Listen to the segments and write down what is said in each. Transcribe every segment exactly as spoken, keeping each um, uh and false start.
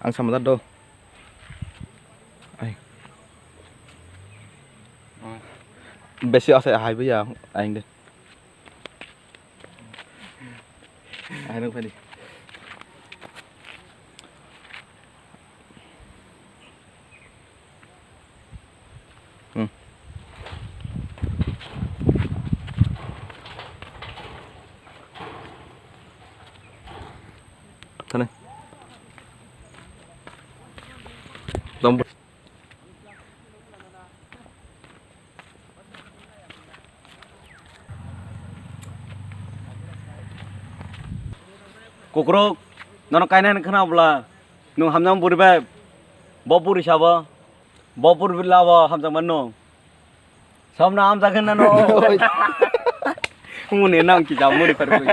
Ang sama do. Ai. Besi ase hai buya aing de. Aing rok phadi. Hmm. Thani. Dom. Kukruk, nono kainai hwnwi khwna bwla, nwng hamjakma bwrwi bai, bo bwrwi sabo, bo bwrwi labo hamjakma nwng. Samno hamjak hwnna no. Muni nang kisa muni pharwi.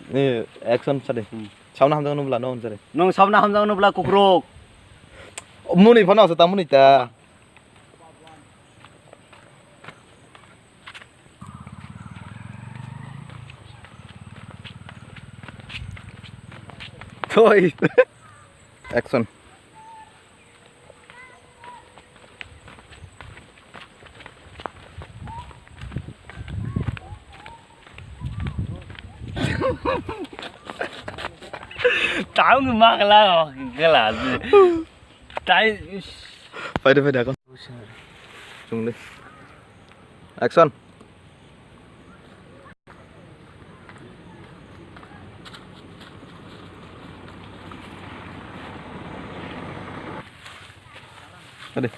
Eh, action sadi. Hmm. Samno hamjakma bwla no sadi. Nwng samno hamjakma bwla kukruk. Muni phano asa ta muni ta. Thoi. Action. Tao ngi mak la o gela. Tai. Faida, faida, kon. Chungli. Action. Ade.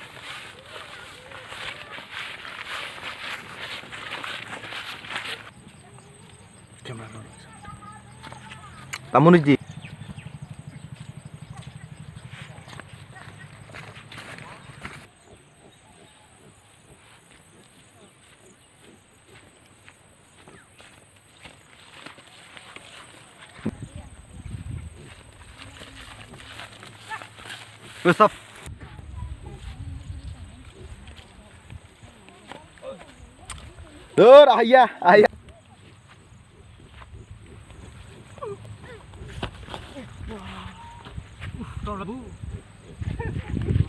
Tamoni di. What's up? Dur, ayah, ayah.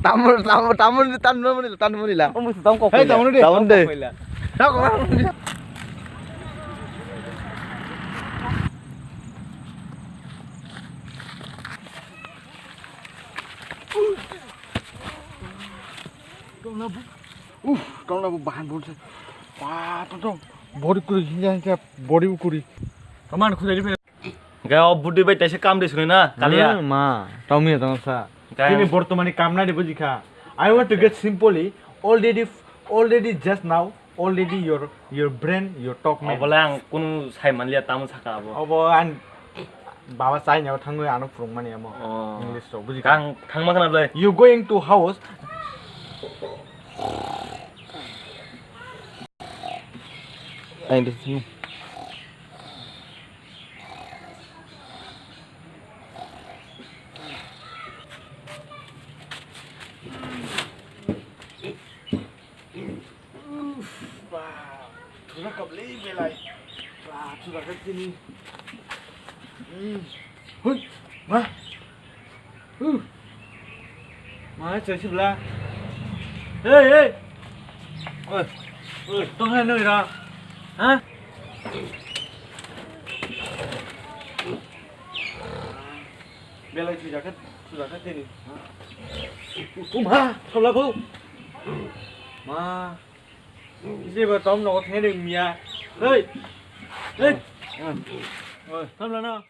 Tamul, tamul, tamul, tamul muni, tamul muni la. Omo tamul kok. Hei, tamul de. Tamul de. Uff, tongna bo bahan bolse. Wah, tong tong. Body kuri, hinja hinja, body kuri. Kaman khudai di. Gaya o budi bai taisa kam de suni na, kaliya. Hmm, ma, tong mi tong sa. Gaya. Kini bortomani kam na de bujikha. I want to get simply, already, already just now, already your, your brain, your talk man. Obo le ang kunu sai manliya, tamo saka abo. Obo ang Baba China o thangwi ano phwrwngmani amo. Oh. English rok, buji kha? Kang thangma khna bwlai. You going to house? Ai, de sini. Uff, ba, thura kap le belai. Ba, thura kap tini. Hmm. Hui, ma. Huh. Ma, chai sibla. Hey, hey. Oi. Oi, tong hai noi ra. Ha? Belai thujak kha, thujak kha tini. Uma, thola bo. Ma. Jeba tom nogo thengri miya. Hei. Hei. Oi, thola na.